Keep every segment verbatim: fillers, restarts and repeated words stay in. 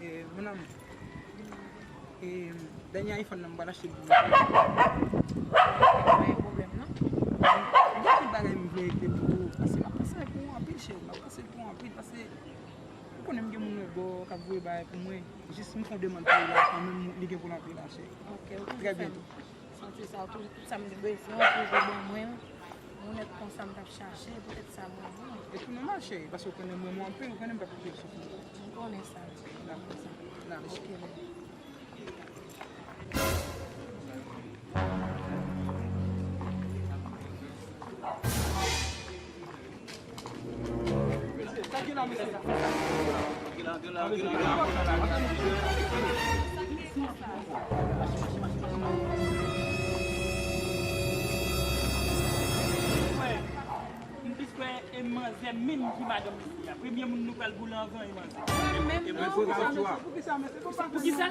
Eh, mon amour. Eh, dènye iPhone nan m pral achte pou ou. Pa gen pwoblèm, non. Gen anpil bagay m vle regle pou ou. Paske m ap pase pou ou anpil, cheri. M ap pase pou ou anpil. Paske ou konnen m gen moun lòt bò k ap voye bagay pou mwen. Jis m fè yon demann pou ou la, kanmenm li gen pou l antre la, cheri. Ok, ok. Trè byento. Santi sa, tout, tout sa m te bezwen, ou toujou ban mwen l. Yon nèg konsa m t ap chache, poutèt sa mwen vini. E pou nou mache, paske ou konnen mwen, mwen anpil, ou konnen m pa pou soufri. M konnen sa. Dakò. N ale. Ok, bebe. M plis kwè e manzè menm ki madanm misye a. Premye moun nou pral boule anvan e manzè. Mwen menm non. Poukisa, mesye? Poukisa?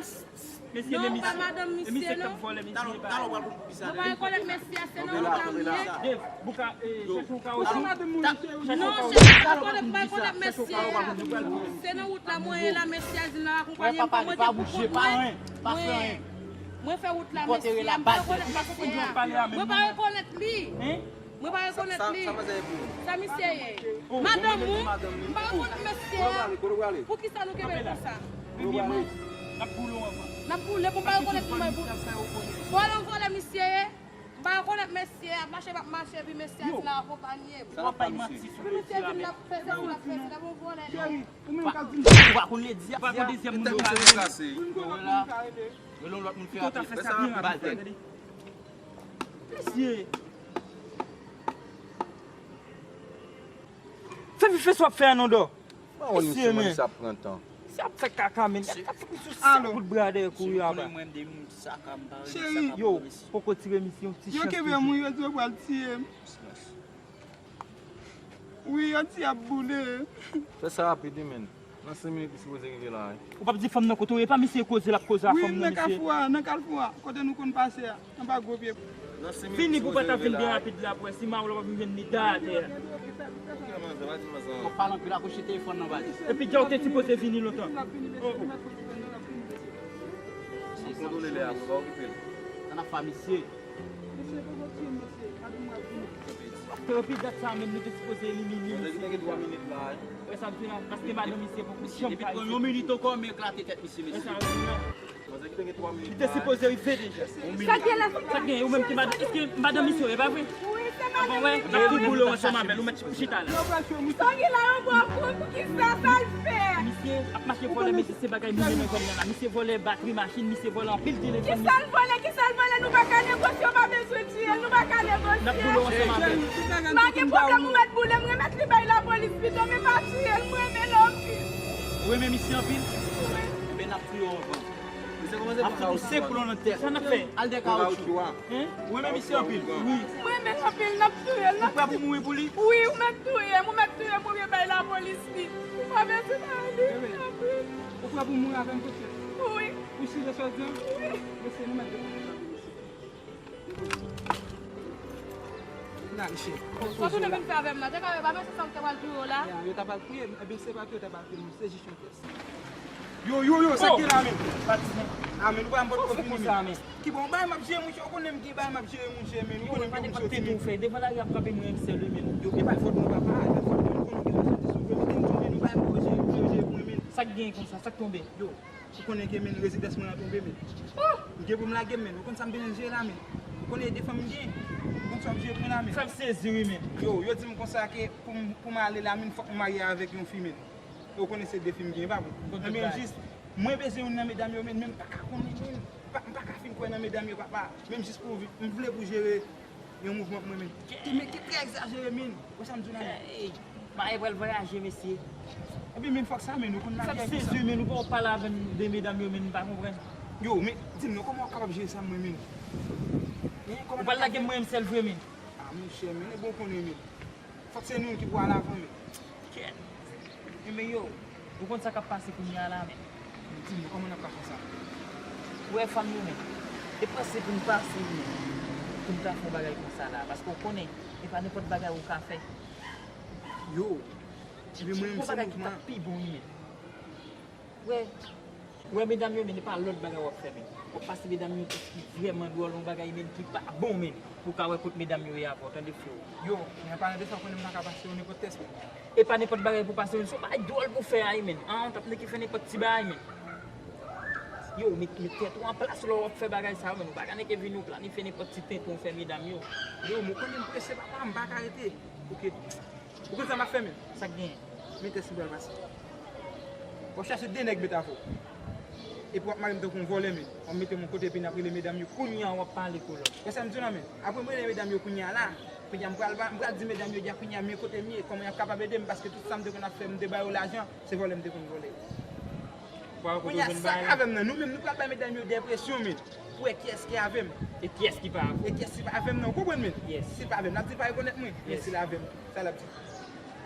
Mesye, non, pa madanm misye, non. Mwen pa rekonèt mesye a, se nan wout la m ye. Dave, bouka, eh, chèche yon kawoutchou. Non, chèche yon kawoutchou. Mwen pa rekonèt, mwen pa rekonèt mesye a. Se nan wout la mwen ye la, mesye a di l ap akonpanye m pou mwen te pou kont mwen. Mwen, mwen fè wout la, mesye a, m pa rekonèt mesye a. Mwen pa rekonèt li. Mwen pa rekonèt li. Sa misye ye? Madanm ou? M pa rekonèt mesye a. Poukisa nou kenbe l konsa? Premye moun, n ap boule w anvan. N ap boule pou m pa rekonèt li, mwen pou. Vòlè, vòlè misye ye? M pa rekonèt mesye a, ap mache, m ap mache, epi mesye a di l ap akonpanye m. W ap bay manti sou mesye a, men. Epi mesye di l ap fè sesi, l ap fè sela, bon vòlè. Cheri, ou menm ka di m. Ou pa konn ledi a. Ou pa konn dezyèm moun yo ka rele. Rele yon lòt moun fè apèl. Pito w ta fè sa byen rapid, frè. Mesye. Fè vif fè sa w ap fè a non, dò. Mesye, men. Misye ap fè kaka, men. Gad, gad, gad, gad, kout bra dèyè kouri aba. Cheri. Yo, poko tire misye yon ti chans toujou. Yo kenbe m wi, yo di yo pral tiye m. Wi, yo di y ap boule. Fè sa rapid wi, men. Nan senk minit li sipoze rive la, wi. Ou p ap di fanm nan kote w ye, pa misye koze l ap koze a fanm nan, mesye. Wi, nan kafou a, nan kafou a, kote nou konn pase a, anba gwo pye. Vini pou w pa ta vin byen rapid la, pou wè si Mawola p ap jwenn li da atè a. Ou pale anpil, akoche telefòn nan, baz. Epi dja w te sipoze vini lontan. Kondole lè a, pa okipe l. Sa n ap fè misye. Mesye, poko tiye m, mesye. Gade m ap vini. Tanpri, dat sa menm, nou te sipoze elimine misye. Manzè ki te gen twa minit la, wi. Wè sa m di la, paske madanm misye poko janm ka rive. Depi yon minit ankò, men eklate tèt misye, mesye. Wè sa m di la. Manzè ki te gen twa minit la, wi. Li te sipoze rive deja. Sa gen la? Sa gen, ou menm ki madanm, èske madanm misye, e pa vre? Wi, se madanm misye. Bon, wè, n ap tou boule w ansanm avè l, ou mèt chita la. Sa gen la, yo pran kou, poukisa sa l fè? Misye ap mache vòlè, mesye, se bagay nou renmen kòm nan la. Misye vòlè batri machin, misye vòlè anpil telefòn. Kisa l vòlè, kisa l vòlè, nou pa ka negosye, yo pa bezwen tiye l, nou pa ka negosye. N ap boule w ansanm avè l. Pa gen pwoblèm, ou mèt boule m, remèt li bay lapolis pito, men pa tiye l, m renmen l anpil. Ou renmen misye anpil? Wi. Enben, n ap touye w anvan. Ap fout ou senk plon nan tèt. Sa n ap fè? Al dèyè kawotchou a. Hein? Ou renmen misye anpil? Wi. M renmen l anpil, n ap touye l, n ap. Ou prè pou mouri pou li? Wi, ou mèt touye m, ou mèt touye m oubyen bay lapolis li. Ou pa bezwen ale anpil. Ou prè pou mouri avè m, petèt? Wi. Ou sirye sa w di a? Wi. Mesye, nou mèt defann nou lavi, mesye. N ale, cheri. Sa w tounen vin fè avè m la? Te ka wè pa mesye sa m te pral touye w la? Ya, yo ta pral touye m. Ebyen, se pa touye yo ta pral touye m, se jis yon tès. Yo, yo, yo, sa k gen la, men? Patizan. A, men, nou pa m pot konfini, men. Ki bon, bay m ap jere, monchè, ou konnen m gen bay m ap jere, monchè, men, ou konnen m gen moun soti, men. Devan lari ap frape mwen, m sèl, men. Yo, e pa fòt nou, papa, e pa fòt nou, nou konnen gen la soti sou mwen, men, men, nou bay m pou jere, pou jere pou mwen, men. Sa k gen konsa, sa k tonbe? Yo, ou konnen ke, men, rezidans mwen an tonbe, men. M gen pou m lage, men, ou konn sa m bezwen jere la, men. Ou konnen e de fanm m gen, ou konn sa m jere pou mwen la, men. Sa m sezi, wi, men. Yo, yo di m konsa ke pou m, pou m ale la, men, fòk m marye avèk yon fi, men. Ou konnen se de fi m gen, pa vre? Enben jis, mwen bezwen youn nan medam yo, men, men m pa ka konnen, men. M pa, m pa ka fin kwè nan medam yo, papa. Menm jis pou vi-, m vle pou jere yon mouvman pou mwen, men. Ki, men, ki trè egzajere, men. Wè sa m di w la, men. Ey, marye pral vwayaje, mesye. Ebyen, men, fòk sa, men, ou konn lage a konsa. Sa m sezi, men, ou pa pale avè m de medam yo, men, m pa konprann. Yo, men, di m non, kòman w kapab jere sa, mwen, men? Hein, kòman... Ou pral lage m mwen sèl vre, men. A, monchè, men, e bon konnen, men. Fòk se nou ki pou al avan, men. Kèt. Enben yo, ou konn sa k ap pase kounye a la, men. Di m, kòman n ap ka fè sa? Ou wè fanm yo, men. E panse pou n pase, men. Pou n ka fè yon bagay konsa la. Paske ou konnen, e pa nenpòt bagay ou ka fè. Yo, ebyen mwen menm se mouvman. Gon bagay ki t ap pi bon, wi, men. Wè, Ou wè medam yo, men e pa lòt bagay w ap fè, men. W ap pase medam yo tès ki vrèman dwòl, yon bagay, men, ki pa bon, men. Pou w ka wè kot medam yo ye avè w, tande, freo. Yo, men an palan de sa, w konnen m pa ka pase yo nenpòt tès, men. E pa nenpòt bagay pou pase, men, se yon bagay dwòl pou fè a, men. An, w t ap nèke fè nenpòt ti bagay, men. Yo, met, met tèt ou an plas lè w ap fè bagay sa yo, men. Ou pa ka nèke vin ou planifye nenpòt ti tenten w fè medam yo. Yo, men w konnen m prese, papa, m pa ka rete. Ok. Ou konn sa m ap fè menm? Sa k genyen? Men tès m pral pase. W ap chache de nèg met avè w. Epi w ap mare m tankou yon vòlè menm. W ap mete m yon kote epi n ap rele medam yo kounye a w ap pale kolòn. Wè sa m di w la menm? Apre m rele medam yo kounye a la, kounye a m pral, m pral di medam yo di a kounye a men kote m ye, kòman y ap kapab ede m, paske tout sa m te konn ap fè, m te ba yo lajan, se vòlè m te konn vòlè. Kounye a, sa k avè m nan, nou menm nou pral bay medam yo de presyon menm. Pou wè kiyès ki avè m. E kiyès ki pa avè w. E kiyès ki pa avè m nan, ou konprann, men? Yes. Si l pa avè m, l ap di l pa rekonèt mwen. Men si l avè m, sa l ap di?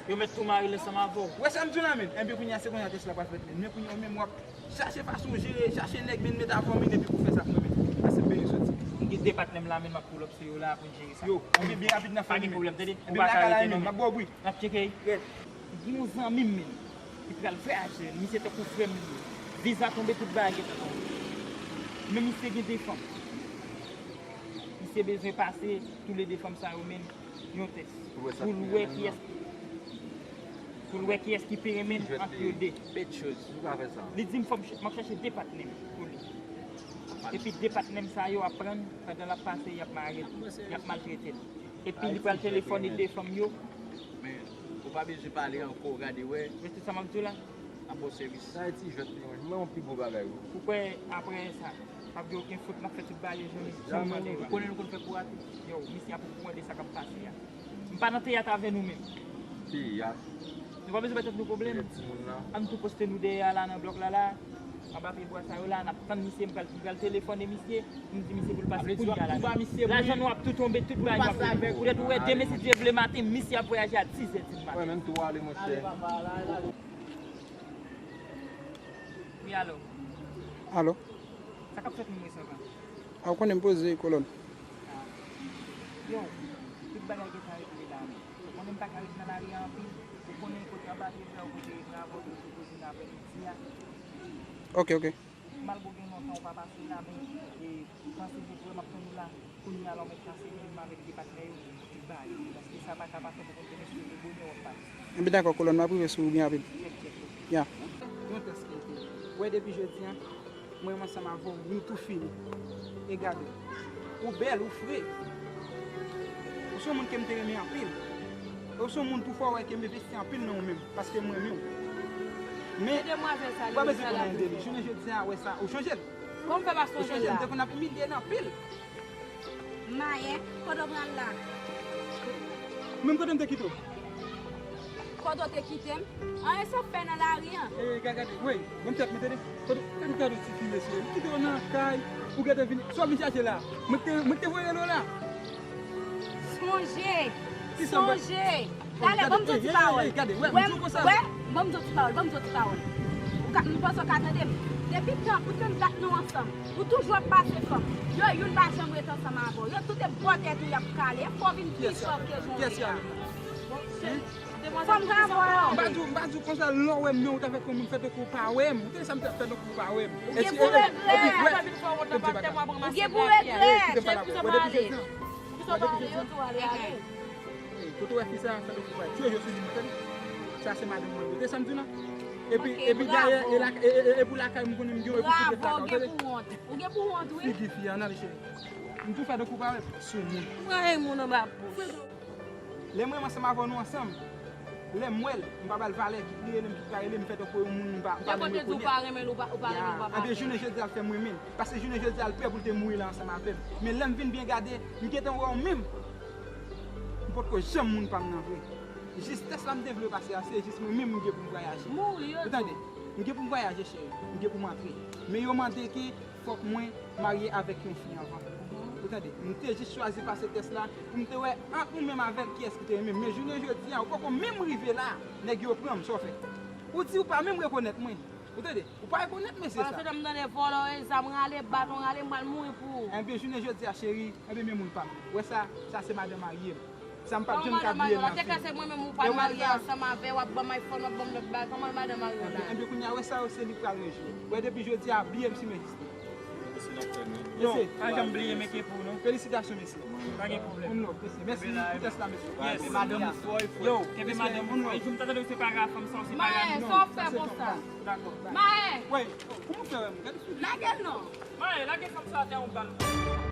Yo mèt tou mare l ansanm avè w. Wè sa m di w la, men? Enben, kounye a, se kounye a tès la pral fèt, men. Men kounye a, ou menm, w ap chache fason w jere, chache nèg, men, met avè w, men, epi pou fè sa pou mwen, men. Pase m benyen soti. M gen de patnè m la, men, m ap pull up sou yo la pou n jere sa. Yo, enben, byen rapid, n ap fè, men. Pa gen pwoblèm, tande? Ou pa ka rete, men. M ap ba w bri. N ap tcheke. Gen yon zanmi m, men, ki pral vwayaje, misye tankou frè m li ye. Viza tonbe, tout bagay gentan tonbe. Men misye gen de fanm. Misye bezwen pase toulede fanm sa yo, men, yon tès. Pou l wè kiyès, pou l wè kiyès ki pi renmen l ant yo de. Li di m fò m ch-, m ap chache de patnè m pou li. Epi de patnè m sa yo ap pran l, pandan l ap pase, y ap mare l, y ap maltrete l. Epi li pral telefòne de fanm yo. Men, ou pa bezwen pale ankò, gade wè. Men se sa m ap di w la. N ap ba w sèvis. Sa e ti jwèt li, mwen, mwen yon pi gwo bagay, wi. Ou kwè apre sa, p ap gen okenn fot, n ap fè tout bagay yo jan li, jan li mande yo. Ou konnen nou konn fè pou rate. Yo, misye ap okondan de sa k ap pase a. M pa nan teyat avè nou menm. Teyat. Nou pa bezwen bay tèt nou pwoblèm. Timoun nan. Ann tou poste nou dèyè a la nan blòk la la. Anba pye bwa sa yo la, n ap tann misye, m pral, m pral telefòne misye, m di misye pou l pase kounye a la. Lajan nou ap tou tonbe, tout bagay nou ap tonbe. Poutèt ou wè demen, si Dye vle, maten, misye ap vwayaje a dis è di maten. Wi, alo. Alo. Sa k ap fèt menm resavan? A, ou konnen m poze kolòn. A. Yo, tout bagay gentan regle la, men. Ou konnen m pa ka ret nan lari a anpil. Ou konnen kote anba pye bwa, kote travay yo te poze nan aprèmidi a. Ok, ok. Malgre w gen lontan ou pa pase la, men, e, panse m vrèman ap tann ou la. Kounye a la, w mèt pase menm avèk de patnè yo, tout bagay. Paske sa pa ka pa fèt, ou konn te mesye de bonè w ap pase. Enben, dakò, kolòn, m ap rive sou ou byen rapid. Chèk, chèk, chèk. Ya. Yon tès ki ete. Wè, depi jodi a, mwen menm ansanm avè w, nou tou fini. E gade w. Ou bèl, ou fre. Ou se yon moun ke m te renmen anpil. E ou se yon moun tou fò wè ke m envesti anpil nan ou menm, paske m renmen w. Men, ou pa bezwen konn anyen de li. Jounen jodi a, wè sa, ou chanje l. Ou chanje l, m te konn ap imilye l anpil. Mayè, kote w pral la? Menm kote m te kite w. Kote w te kite m? Anyen sa w fè nan lari a? E, gade, gade, wi, ban m tèt mwen, tande. Kote, gade, gade ti fi, mesye. M kite w nan kay, ou gentan vini. Sa w vin chache la? Mwen te, mwen te voye l la. Sonje! Sonje! Talè, ban m di w ti pawòl. Wè, wè, ban m di w ti pawòl, ban m di w ti pawòl. Ou ka, m panse w ka tande m. Depi tan, pou tan dat nou ansanm, ou toujou ap pase fanm. Yo, youn pa janm ret ansanm avè w. Yo tout e bò tèt ou y ap kale. E fò w vin pi fò ke jan w ye a. Fò m ka vwa w. M pa di w, m pa di w konsa, lè w wè m, men ou ta fè kòm moun fè tankou w pa wè m. Ou tande sa m t ap fè tankou w pa wè m. Ou gen pou regrèt. Ou gen pou regrèt. Cheri, kite m pale avè w. Wè depi jodi a. Wè depi jodi a. Ey, kote w wè fi sa a fè tankou w pa wè m. Tchwe yo sou li, tande. Sa se madanm mwen. Ou tande sa m di w la? Epi, epi dayè, e la, e, e, e pou lakay m konnen m gen yon epi tout lakay, ou tande? Ou gen pou wont, wi. Figi fi a, ann ale cheri. M tou fè tankou w pa wè m. Sou moun. Mwen yon moun anba bouch. Lè mwen ansanm avè w, nou ansanm. Lè m wè l, m pa ba l valè, kit li rele m, kit li pa rele m, m fè tankou yon moun m pa, m pa menm rekonèt. Yo kote di w pa renmen l, ou pa, ou pa renmen l, ou pa pa renmen l. Enben, jounen jodi a, l fè m renmen l. Paske jounen jodi a, l prè pou l te mouri la ansanm avè m. Men lè m vin byen gade, m gentan wè w menm. M potko janm moun pa m nan vre. Jis tès la m te vle pase a, se jis mwen menm m gen pou m vwayaje. Ou tande? M gen pou m vwayaje, cheri. M gen pou m antre. Men yo mande ke fòk mwen marye avèk yon fi anvan. Ou tande? M te jis chwazi pase tès la pou m te wè ant ou menm avè l kiyès ki te renmen m. Men jounen jodi a, ou poko menm rive la, nèg yo pran m, sa w fè? Ou di ou pa menm rekonèt mwen. Ou tande? Ou pa rekonèt mesye sa. Pandan se tan m tande vòlò, e zam rale, baton rale, m pral mouri pou ou. Enben, jounen jodi a, cheri, enben, men moun pa m. Ou wè sa? Sa se madanm marye m. Sa m p ap janm ka bliye nan vi m. Te ka se mwen menm ou pral marye ansanm avè, w ap ban m iPhone, w ap ban m lòt bagay. Kòman madan Mariola? Enben, kounye a, wè sa yo se li k pral regle. Wè depi jodi a, B M C m egziste. Mesye, pa janm bliye men ke pou nou. Felisitasyon, mesye. Pa gen pwoblèm. Mèsi pou tès la, mesye. Yes. Madanm ou fò, e fò. Yo, kenbe madanm ou fò. E jou m ta tande w se pa rafanm sa, w se pa rafanm. Mayen, sa w fè konsa? Dakò. Mayen! Wè, kòman w fè wè m? Gade sou. Lage l non. Mayen, lage fanm sa atè, yon bal.